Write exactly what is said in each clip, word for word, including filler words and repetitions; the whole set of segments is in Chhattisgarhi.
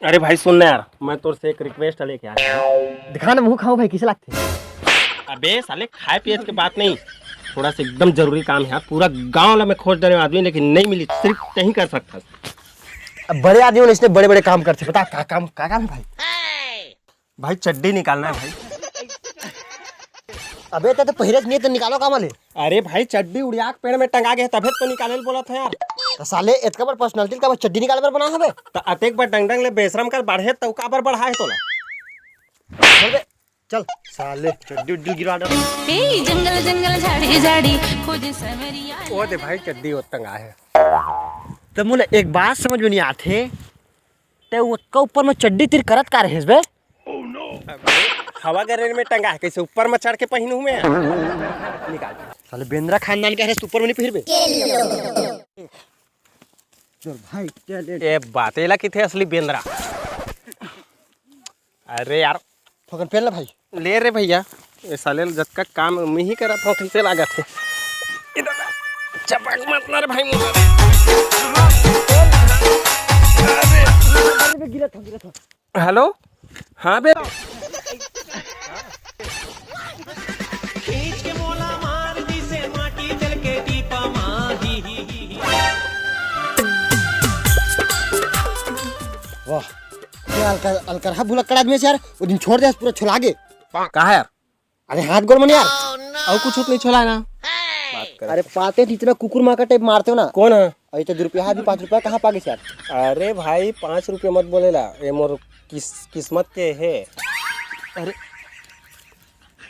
अरे भाई सुन ना यार, मैं तोर से एक रिक्वेस्ट लेके आया हूँ। दिखा ना मुंह खाओ भाई, किसे लगथे? अबे साले, खाए पिए के बात नहीं, थोड़ा सा एकदम जरूरी काम है यार। पूरा गांव ला मैं खोज डरे आदमी, लेकिन नहीं मिली, सिर्फ तहीं कर सकता। अब बड़े आदमी होने इसने बड़े बड़े काम करते, बता का काम, का काम है भाई? भाई चड्डी निकालना है भाई। अबे ते तो पहिरे नहीं तो निकालो का माले? अरे भाई चड्डी उड़िया के पेड़ में टंगा गया तभे तो निकाले बोला था यार। तो साले एतका बड़ पर्सनालिटी का चड्डी निकाले बर बना हबे? तो अतेक बड़ डंग डंग ले बेशरम कर बढ़े तो का बर बढ़ाए तोला? चल बे, चल साले चड्डी उड्डी गिरा डाल। ए जंगल जंगल झाड़ी झाड़ी खोजे समरिया। ओ दे भाई चड्डी वो टंगा है। तो मुला एक बात समझ में नहीं आथे, ते ओतका ऊपर में चड्डी तिर करत का रहेस बे? हवा गरेर में टंगा है, कैसे ऊपर में चढ़ के पहिनू मैं? निकाल। साले बेंद्रा खानदान के हरे, ऊपर में नहीं पहिरबे? चल भाई, चल, ए। ए बात, एला किथे असली बेंद्रा? अरे यार। ठोकन पेल ना भाई। ले रे भैया, ए साले ल जतका काम मैं ही करत हूँ, कैसे लागत है? इधर आ। चपक मत ना रे भाई मुझे। अरे बे, गिरत हो, गिरत हो। हेलो, हाँ बे। खींच के मोला मार दिसे माटी जल के दीपा माही। वाह, ये अलकर, अलकर हा भुलक्कड़ आदमी है यार। वो दिन छोड़ दे, पूरा छोला गे। कहा यार? अरे हाथ गोड़ मन यार। और कुछ नहीं छोला ना। बात कर। अरे पाते जितना कुकुर माका टाइप मारते हो ना। कौन है? अरे तो दो रुपया भी पाँच रुपया कहाँ पागे यार? अरे भाई पाँच रुपया मत बोलेला, ये मोर किस, किस्मत के है। अरे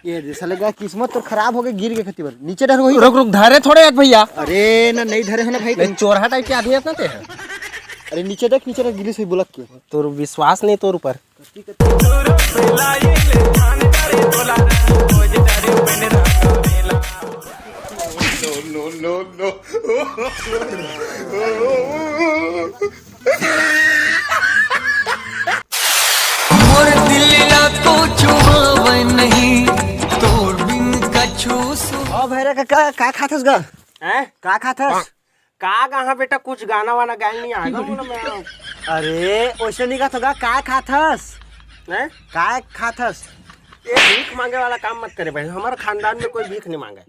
ये दे साले का किस्मत तो खराब हो गई, गिर के खती बर। नीचे डर वही। रुक रुक, धरे थोड़े एक भैया। अरे ना, नहीं धरे हो ना भाई। नहीं, चोरहा टाइप के आदमी है ना ते है। अरे नीचे देख, नीचे देख, गिरी से बुलक के। तोर विश्वास नहीं तोर ऊपर। मोर दिल ला तो छुआवे नहीं, तोर बिन कछु सु- ओ भैरा काका, का खाथस गा? हैं? का खाथस? का कहाँ बेटा, कुछ गाना वाना गाए नहीं आएगा बोला मैं। अरे ओइसे नहीं कहत होगा, का खाथस? हैं? का खाथस? ये भीख मांगे वाला काम मत करे भाई, हमारे खानदान में कोई भीख नहीं मांगे।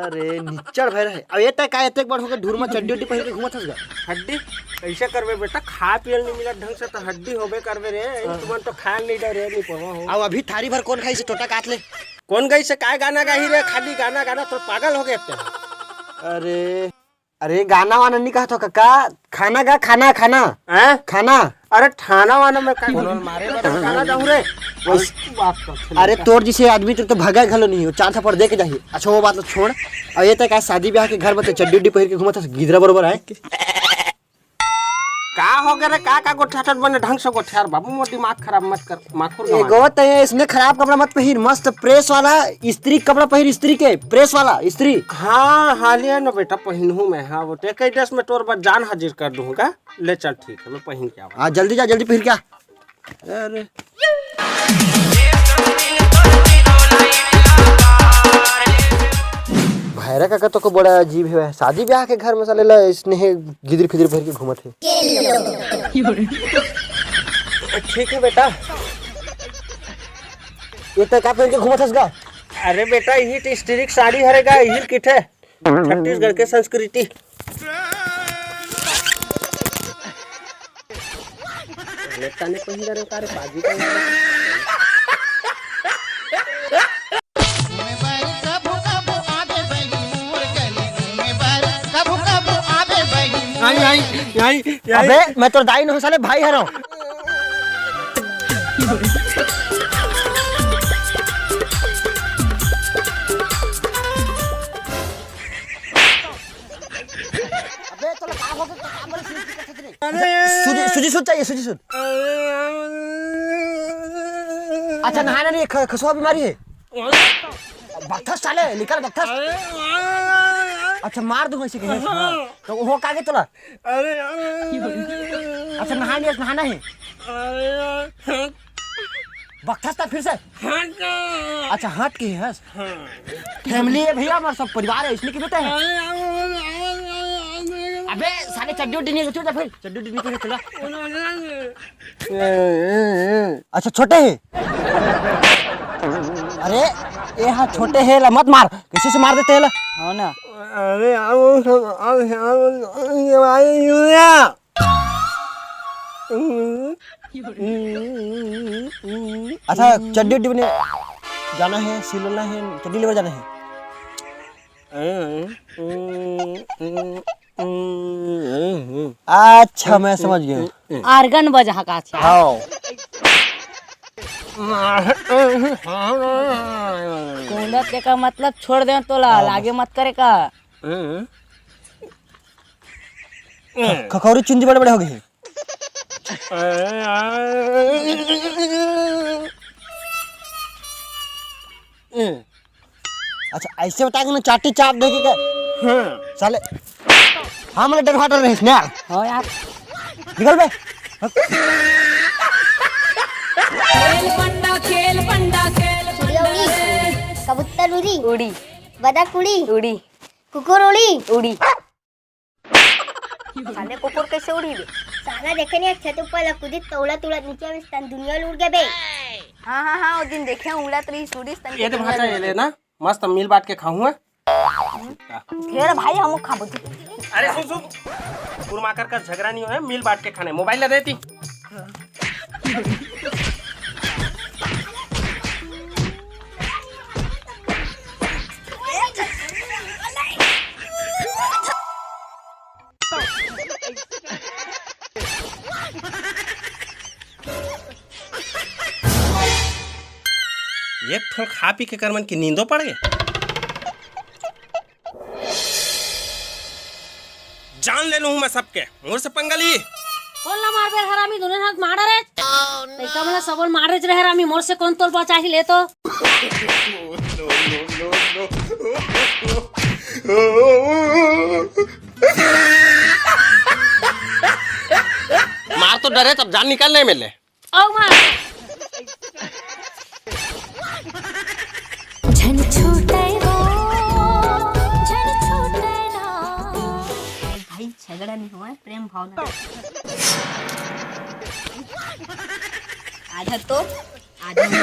अरे निच्चड़ भैरा है। अब ये तय का एतेक बड़ होके ढूर में चड्डी उड्डी पहिर के घूमत हस गा? हड्डी? कैसे करबे बेटा, खा पियल नहीं मिला ढंग से तो हड्डी होबे करबे रे। हाँ। तुमन तो खायल नहीं डरे, नहीं पड़वा हो। अब अभी थारी भर कौन खाई से टोटा काट ले। कौन गई से काय गाना गाही रे, खाली गाना गाना तो पागल हो गए अब तो। अरे अरे गाना वाना नहीं कहत हो काका, खाना गा, खाना, खाना। हैं? खाना। अरे ठाना वाना में का बोल मारे बता, गाना जाऊं रे। वैस- बात कर। अरे तोर जैसे आदमी तो, तो भगा घलो नहीं हो, चार थप्पड़ दे के जाही। अच्छा वो बात तो छोड़। अब ये तक आज शादी ब्याह के घर में तो चड्डी उड्डी पहिर के घूमत हस, गिदरा बरोबर है। का हो गए रे, का का गोठियाथस बने ढंग से गोठिया रे बाबू, मोर दिमाग खराब मत कर, माखुर गवा एगो दे। ते इसने खराब कपड़ा मत पहिर, मस्त प्रेस वाला इस्त्री कपड़ा पहिर, इस्त्री के प्रेस वाला इस्त्री। हाँ, हालिया न बेटा पहिनहूँ मैं, हाँ, वो ते कई ड्रेस में तोर बर जान हाजिर कर दूंगा। ले चल ठीक है, मैं पहिन के आवा। हाँ, जल्दी जा, जल्दी पहिर के आ। अरे। भैरा काका तो को बड़ा अजीब है, शादी ब्याह के घर में साले ला इसने गिदिर फिदिर पहिर के घूमत है। ठीक है बेटा। ये तो का पहिर के घूमत हस गा? अरे बेटा, यही तो स्त्रीक साड़ी हरे गा, यही किथे छत्तीसगढ़ के संस्कृति। नेता ने पहिन डरे का रे, बाजी का। आई, आई, आई, आई। अबे, मैं तोर दाई नहीं हूँ, साले भाई हरो। अबे, तोला का हो गया? का बोले, सुजी, सुजी सूद चाहिए, सुजी सूद। अच्छा, नहाना नहीं है, ख-, खसुआ बीमारी है। बकथस साले, निकल बकथस। अच्छा, मार दूंगा इसे कहीं। हाँ। तो वो का के तोला? अरे यार। अच्छा, नहा लिया, नहाना है। अरे यार। बकथस था फिर से। हट। अच्छा, हट के हस। हाँ। फैमिली है भैया, हमारा सब परिवार है, इसलिए कि बेटा है। अरे यार। अबे साले, चड्डी उड्डी नहीं है, चल जा फिर, चड्डी उड्डी नहीं है, चला। अच्छा, छोटे हे। अरे, ये हाँ, छोटे हे ला मत मार, कैसे से मार देते हे ला। हाँ ना। अरे यार, वो सब, अब यार, ये भाई, यूरिया। अच्छा, चड्डी उड्डी बने जाना है, सिलना है, चड्डी लेबर जाना है। अच्छा, मैं समझ गया। आर्गन बजा का अच्छा। हाँ। कूदत के का मतलब छोड़ दे तो ला, हाँ, लागे बस। मत करे का। खखौरी चुंदी बड़े बड़े हो गए। अच्छा, ऐसे बता के ना, चाटी चाप देके क्या? हाँ। साले, हाँ, मतलब डर फाटर रहिस ना। हाँ यार। निकल बे। खेल पंडा, खेल पंडा, खेल चिड़िया पंडा उड़ी, रे। कबूतर उड़ी, उड़ी। बदक उड़ी, उड़ी। कुकुर उड़ी, उड़ी। साले कुकुर कैसे उड़ी बे? साला देखे नहीं, छत ऊपर ला कूदी, तौला तौला नीचे में स्तन दुनिया उड़ गए बे। हाँ, हाँ, हाँ, वो दिन देखे उड़त रही सूरी स्तन ये तो दुनिया भाषा उड़ ये गए। लेना, मस्त मिल बांट के खाऊंगा। फिर भाई हम खाबो। अरे सुन सुन, कुरमाकर का झगड़ा नहीं है, मिल बांट के खाने, मोबाइल ला देती। एक ठन खा पी के कर मन के नींदो पड़ गए। जान ले लूं मैं सबके, मोर से पंगा ली। कोन ला मारबे हरामी, दोनों हाथ मार रे। तैका मला सबल मार रे हरामी, मोर से कोन तोल बचाही ले तो। मार तो डरे, तब जान निकाल नहीं मिले। ओ माँ। झन छूटे वो, झन छूटे ना। भाई, झगड़ा नहीं हुआ है, प्रेम भावना। आधा तो, आधा नहीं।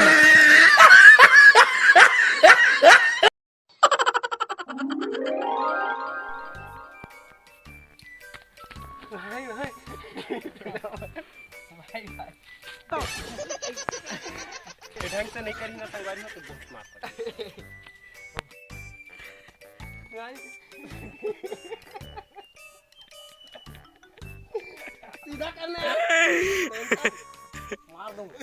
भाई, भाई। भाई, भाई। ये ढंग से नहीं करी ना संगवारी हो तो बहुत मार पड़े। भाई। सीधा करना है। मार दूंगा।